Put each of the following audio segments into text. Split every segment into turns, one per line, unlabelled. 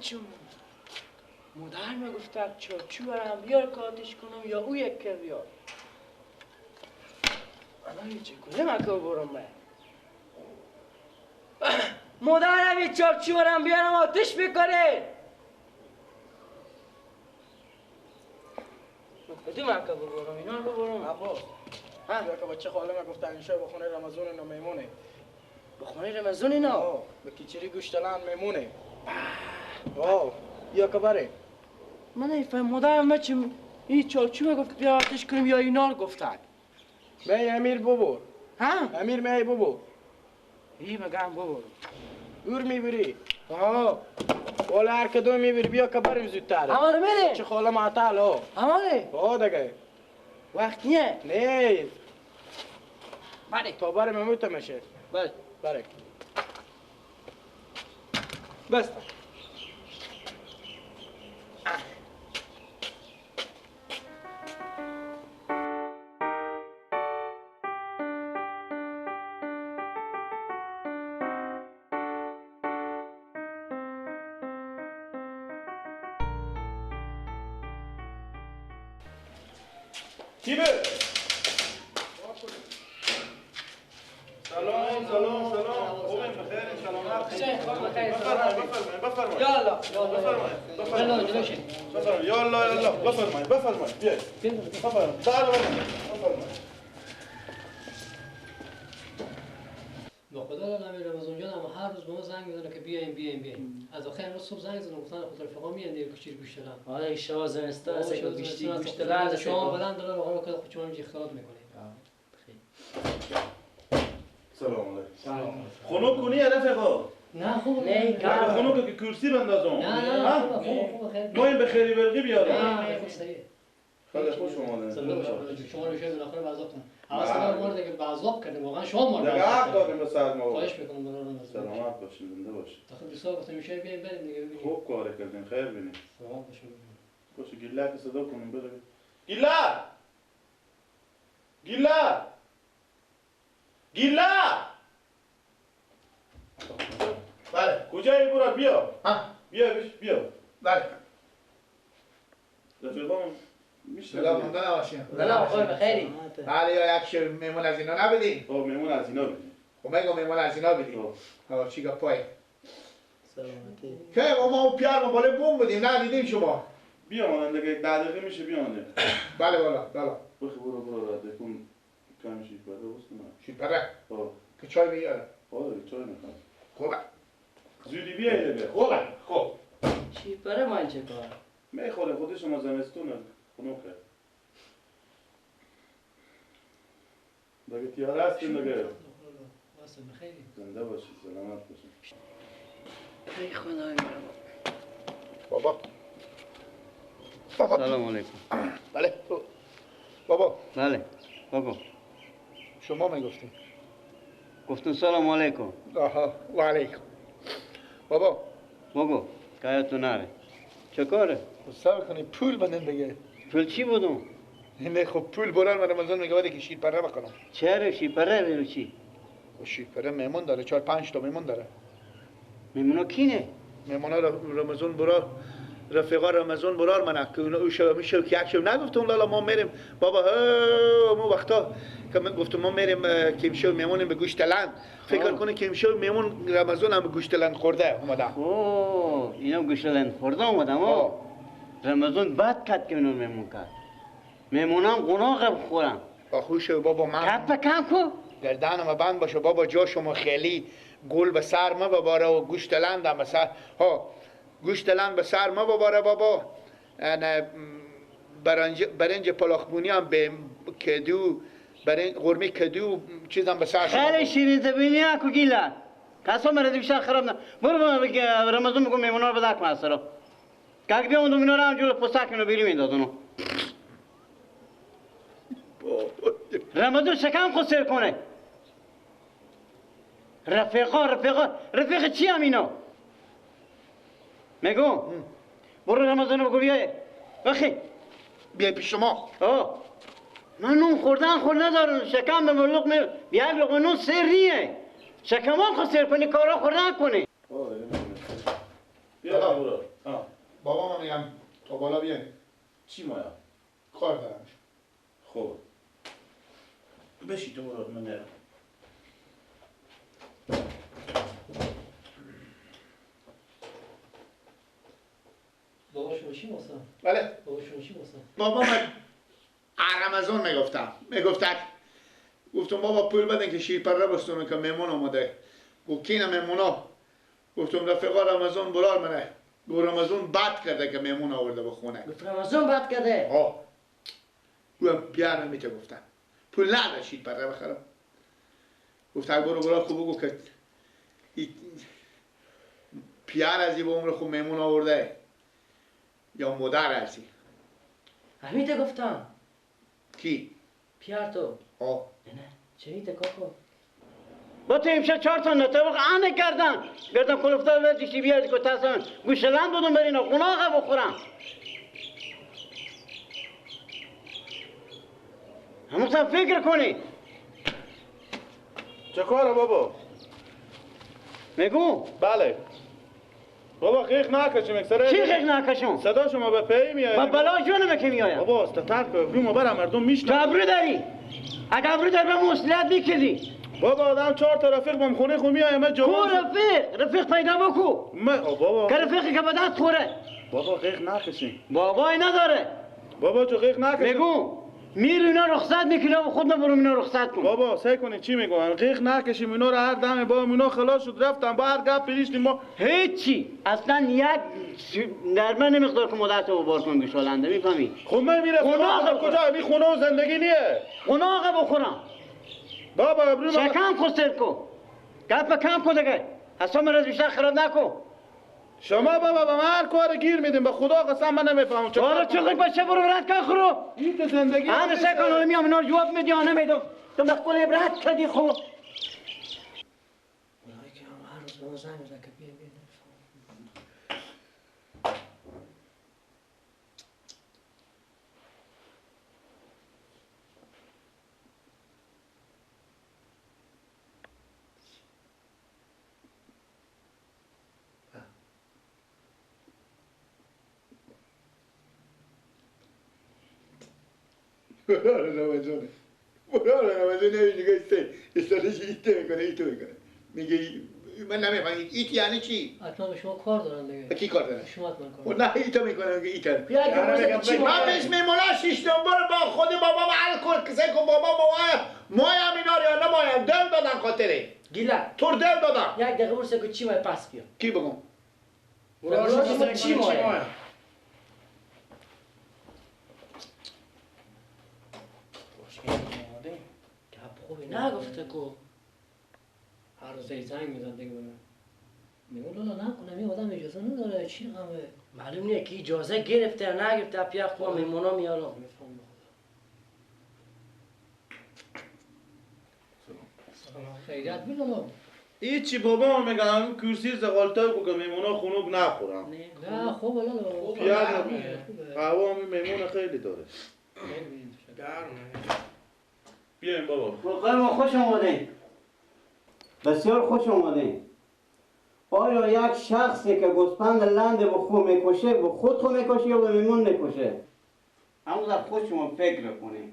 چون مادر ما گفته چارچوب هم بیار که آتش کنم یا او یک که بیار. الان چه کنم که برم من؟ مادرم یه چارچوب هم بیارم آتش بکنه. کدوم که ببرم اینا رو ببرم؟
عباس ها که بچه خاله ما گفت انشا به خونه رمضان اینا میمونه.
به خونه رمضان اینا؟
به کیچری گوشتلان میمونه. آه یا که بره.
من نمیفهم مادرم ما چه این چارچوب گفت بیا آتش کنیم یا اینا رو گفتن.
می امیر ببر.
ها؟
امیر می ببر.
ای مگم ببر.
اور میبری.
آه
والا هر کدوم میبری بیا که بریم زودتر.
امانه میره؟
چه خاله معطل ها.
امانه؟
آه دیگه.
وقت نیه؟
نه.
بله.
تا برم میموت میشه.
بله.
بله.
بس.
کی به؟ سلام سلام سلام. خوبین بخیر سلامت. بفرمایید.
یالا
بفرمایید. بفرمایید. یالا یالا بفرمایید بفرمایید. بیاید. بفرمایید. تعال بفرمایید.
با خدا الان رمضان جان هم هر روز به ما زنگ میزنه که بیایم بیایم بیایم. از آخر امروز صبح زنگ زدن گفتن خود رفقا میان دیگه کوچیر گوشت دارن.
آره شما زمستان است که گوشت دارن.
شما بلند دارن آقا که خود شما اینجا اختلاط میکنید.
سلام علیکم. سلام. خنک کنی رفقا؟
نه خوب
نه
نه خنک که کرسی بندازم.
نه نه خوب خیر.
ما این به خیری برقی بیارم.
نه خوب صحیح.
خیلی خوش اومدین.
شما رو شاید بالاخره بعذاب کنم. اول سلام ما رو دیگه بعذاب کردیم واقعا شما ما رو
دیگه حق داریم به سر ما.
خواهش میکنم برادرم.
سلامت باشین زنده باشین.
تا خود دوستا گفتم میشه بیایم بریم دیگه ببینیم.
خوب کار کردین خیر بینیم.
سلامت باشین.
باشه گیله که صدا کنم بره. گیله گیله گیله.
بله
کجایی برو بیا.
ها
بیا بیا.
بله
رفیقام میشه.
سلام نباشین.
سلام آقای بخیری.
بله یا یک شب میمون از اینا نبودین؟
خب میمون از اینا بدین.
خب میگم میمون از اینا بدین. ها چی گپای؟
سلامتی.
که ما اون پیار ما بالای بوم بودیم نه دیدیم شما.
بیا مانند دیگه 10 دقیقه میشه بیا مانند.
بله بالا بالا.
بخی برو برو رده کن کم شیرپره واسه من.
شیرپره؟
خب.
که چای میاره.
آره چای میخوام.
خوبه.
زودی بیای دیگه.
خوبه. خب.
شیرپره من چه کار؟
میخوره خودش شما زمستونه. خنوکه. دیگه تیاره هستیم دیگه. زنده باشید سلامت باشید.
ای خدای من.
بابا. بابا.
سلام علیکم.
بله. بابا.
بله. بابا.
شما میگفتین.
گفتم سلام علیکم.
آها و علیکم. بابا.
بابا کایتون نره. چه کاره؟
صبر کنی پول بدن دیگه.
پول چی بودم؟
نه خب پول بران من رمضان میگه باید که شیرپره بکنم.
چرا شیرپره برو چی؟
شیرپره میمون داره 4 5 تا میمون داره.
میمونا کینه؟
میمونا رمضان برار رفیقا رمضان برار منه که او شب میشه که یک شب نگفتم لالا ما میریم بابا ها وقتا که من گفتم ما میریم که امشب میمونیم به گوشت لند فکر کنه که امشب میمون رمضان هم گوشت لند خورده اومده.
اوه اینا گوشت لند خورده اومدم. رمضان بد کرد که اینو میمون کرد. میمونم قناق بخورم.
آخوش بابا من
کپ کم کو
گردنم بند باشه بابا جا شما خیلی گل به سر ما بباره و گوشت لندم به سر ها گوشت لند به سر ما بباره بابا. برنج پلاخبونی هم به کدو برنج قرمه کدو چیزم به سر شما.
خیلی شیرین زبینی ها کو گیلا کسا مرد بیشتر خراب نه برو رمضان میگم میمونا رو بده کن از سرا که بیا اون مینا رو هم جلو پستک اینو بیریم میدادونو. رمضان شکم خود سر کنه. رفیقا رفیقا رفیق چی هم اینا؟ میگم برو رمضان بگو بیای بخی
بیای پیش شما.
آه من نون خوردن خود ندارم شکم به ملق می یک لقمه نون سر نیه شکمان خود سر کنی کارا خود نکنی.
بیا برو.
بابا من میگم تا بالا بیاین.
چی مایا؟
کار دارم.
خب بشی تو برو من نرم.
بابا شما چی گفتم؟
بله
بابا شما چی گفتم؟
بابا من رمضان میگفتم گفتم بابا پول بدن که شیرپره بستونم که میمون آمده. گفت کی نه میمونا؟ گفتم رفیقا رمضان برار منه. گفت رمضان بد کرده که میمون آورده به خونه.
گفت رمضان بد کرده؟
آه. گفتم پیار نمیته. گفتم پول نداره شیرپره بخرم. گفت برو برار خوب بگو که پیار ازی به عمر خوب میمون آورده یا مادر ازی.
همیته گفتم.
کی؟
پیار تو.
آه.
نه چه میته کاکو؟
با تو امشب 4 تا نتابق آنه کردن گردن کلفتار ورزشی بیارد که تاسم گوشلند بودم برین قناقه بخورم. همون فکر کنی.
چه کاره بابا؟
میگو؟
بله بابا قیق نکشیم اکثر.
چی قیق نکشم؟
صدا شما به پی میاد.
با بلا جونم که میایم.
بابا استتر که ابرو ما برم مردم میشنن.
تو ابرو داری؟ اگه ابرو داری به مسئولیت میکردی.
بابا آدم 4 تا رفیق بام خونه خو میایم من جوان.
کو رفیق؟ رفیق پیدا بکو.
من بابا
که رفیقی که به دست خوره.
بابا قیق نکشیم.
بابای نداره.
بابا تو قیق نکشیم.
میگو میری اینا رخصت میکنی و خود من برم اینا رخصت کن.
بابا سعی کنین چی میگم قیق نکشیم اینا رو هر دم با اینا خلاص شد رفتم با هر گپ پیشتیم ما
هیچی اصلا یک نرمه نمیقدار که مدت رو بار کن گوشالنده میفهمی.
خب من میرم کجا؟ می خونه و زندگی نیه.
قناقه بخورم
بابا. ابرو
شکم خسر کو گپ کم کو دیگه اصلا من از بیشتر خراب نکن.
شما بابا به من هر کار گیر میدیم به خدا قسم من نمیفهمم چه
کار. چه بچه برو رد کن خرو.
این زندگی
انا سکن میام اینا جواب میدی یا نمیدم. تو مقبول عبرت کردی. خو
اونایی که هم هر روز به ما زنگ میزنن که بیایم بیایم.
برار رمضانه. برار رمضانه میگه استالش ایته میکنه ایتو میکنه. میگه من نمیفهمم ایت یعنی چی؟
حتما به شما کار دارن دیگه.
کی کار دارن؟
شما حتما کار.
نه ایتو میکنه میگه ایته. من بهش میمونه 6 نمبر با خود بابام الکل کسه کن بابا مایم اینا رو یا نمایم دل دادن خاطره.
گیلا
تو دل دادن.
یک دقیقه برسه که چی مای پس بیا.
کی بگم؟
برار چی مای؟ خوبی نگفته کو
هر روز زنگ میزن دیگه به من میگم لالا نکنم این آدم اجازه نداره چی غمه
معلوم نیه که اجازه گرفته یا نگرفته. پیا خو میمونا میارم.
میفهمم خدا خیریت بی لالا.
هیچی بابا میگم کرسی زغالتا کو که میمونا خنک نخورم.
نه خوبه لالا
پیا هوا میمون خیلی داره.
گرمه.
بیایم بابا.
واقعا ما خوش آمدین. بسیار خوش آمدین. آیا یک شخصی که گوسفند لند به خو میکشه به خود خو میکشه یا به میمون میکشه؟ همون در خود شما فکر کنید.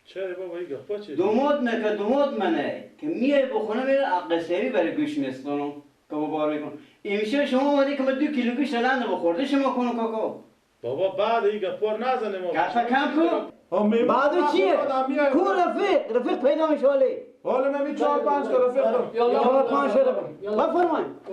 چرا بابا این گپا چیه؟
دوماد نه که دوماد منه که میای به خونه میره قصه‌ای برای گوش میستونم که با بار میکنم. امشب شما اومدی که من 2 کیلو گوشت لند بخورده شما کنم کاکا.
بابا بعد این گپا نزنه ما.
گپا کم کن. بعد چیه؟ کو رفیق؟ رفیق پیدا میشه ولی.
حالا من 4 5 تا رفیق دارم.
4 5 تا رفیق. بفرمایید.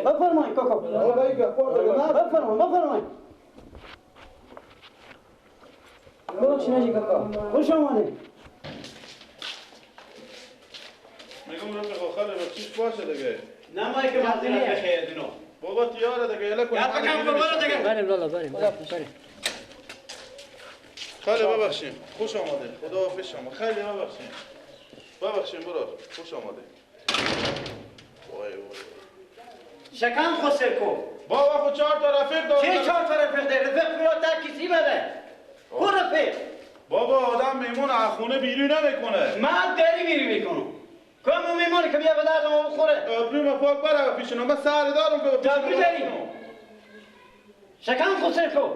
بفرمایید کاکا. بفرمایید بفرمایید. ببخشید حاجی کاکا. خوش آمدید.
میگم رفیق آخر بخشیش باشه دیگه.
نه مایی که وزیر بخیر دینو.
بابا تیاره دیگه یلا کن.
گپ کم کن برو دیگه.
بریم لالا بریم. بریم.
خیلی ببخشید. خوش آمدید. خدا حافظ شما. خیلی ببخشید. ببخشید برو. خوش آمدید. وای وای.
شکم خسر کو.
بابا خود 4 تا رفیق دارم.
چه 4 تا رفیق داره؟ رفیق برو تا کسی بده. کو رفیق؟
بابا آدم میمون از خونه بیرون نمیکنه.
من دری بیرون میکنم. کم میمونه که بیا به درد ما بخوره.
آبروی پاک بره پیش اینا، من سر دارم که پیش
اینا. شکم خود سر کو.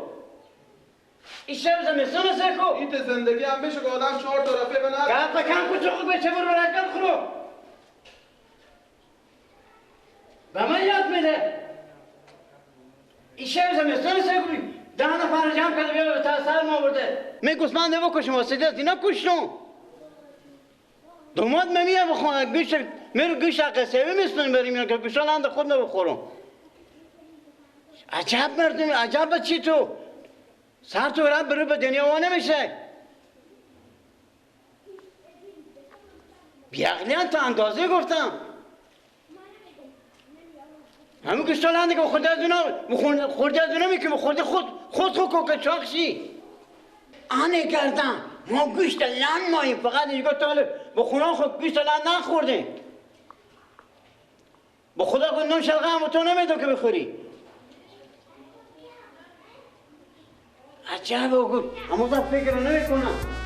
این شب زمستون سر کو.
این زندگی هم بشه که آدم 4 تا رفیق نداره.
گپ کم کو چخو بچه برو برکت خورو. به من یاد میده. این شب زمستون سر کو. 10 نفر جمع کرده بیا به سر ما برده. می گوسفند بکشم واسه دست اینا کشتم. دوماد میمیه بخونه گوش میرو گوش قصه میستون بریم اینا که گوشان اند خود نبخورم. عجب مردم، عجب چی تو سر تو رب برو به دنیا وا نمیشه. بیعقلیان تا اندازه گفتم. همون گوشتال هنده که خورده از اونا خورده از اونا میکنه خورده خود خود که چاق شی. آنه کردم ما گوشت لند ماییم فقط اینجا تا به خونه خود گوشت لند نخوردیم. به خدا خود نون شلغه هم تو نمیدم که بخوری. عجب او اما فکر نمیکنم.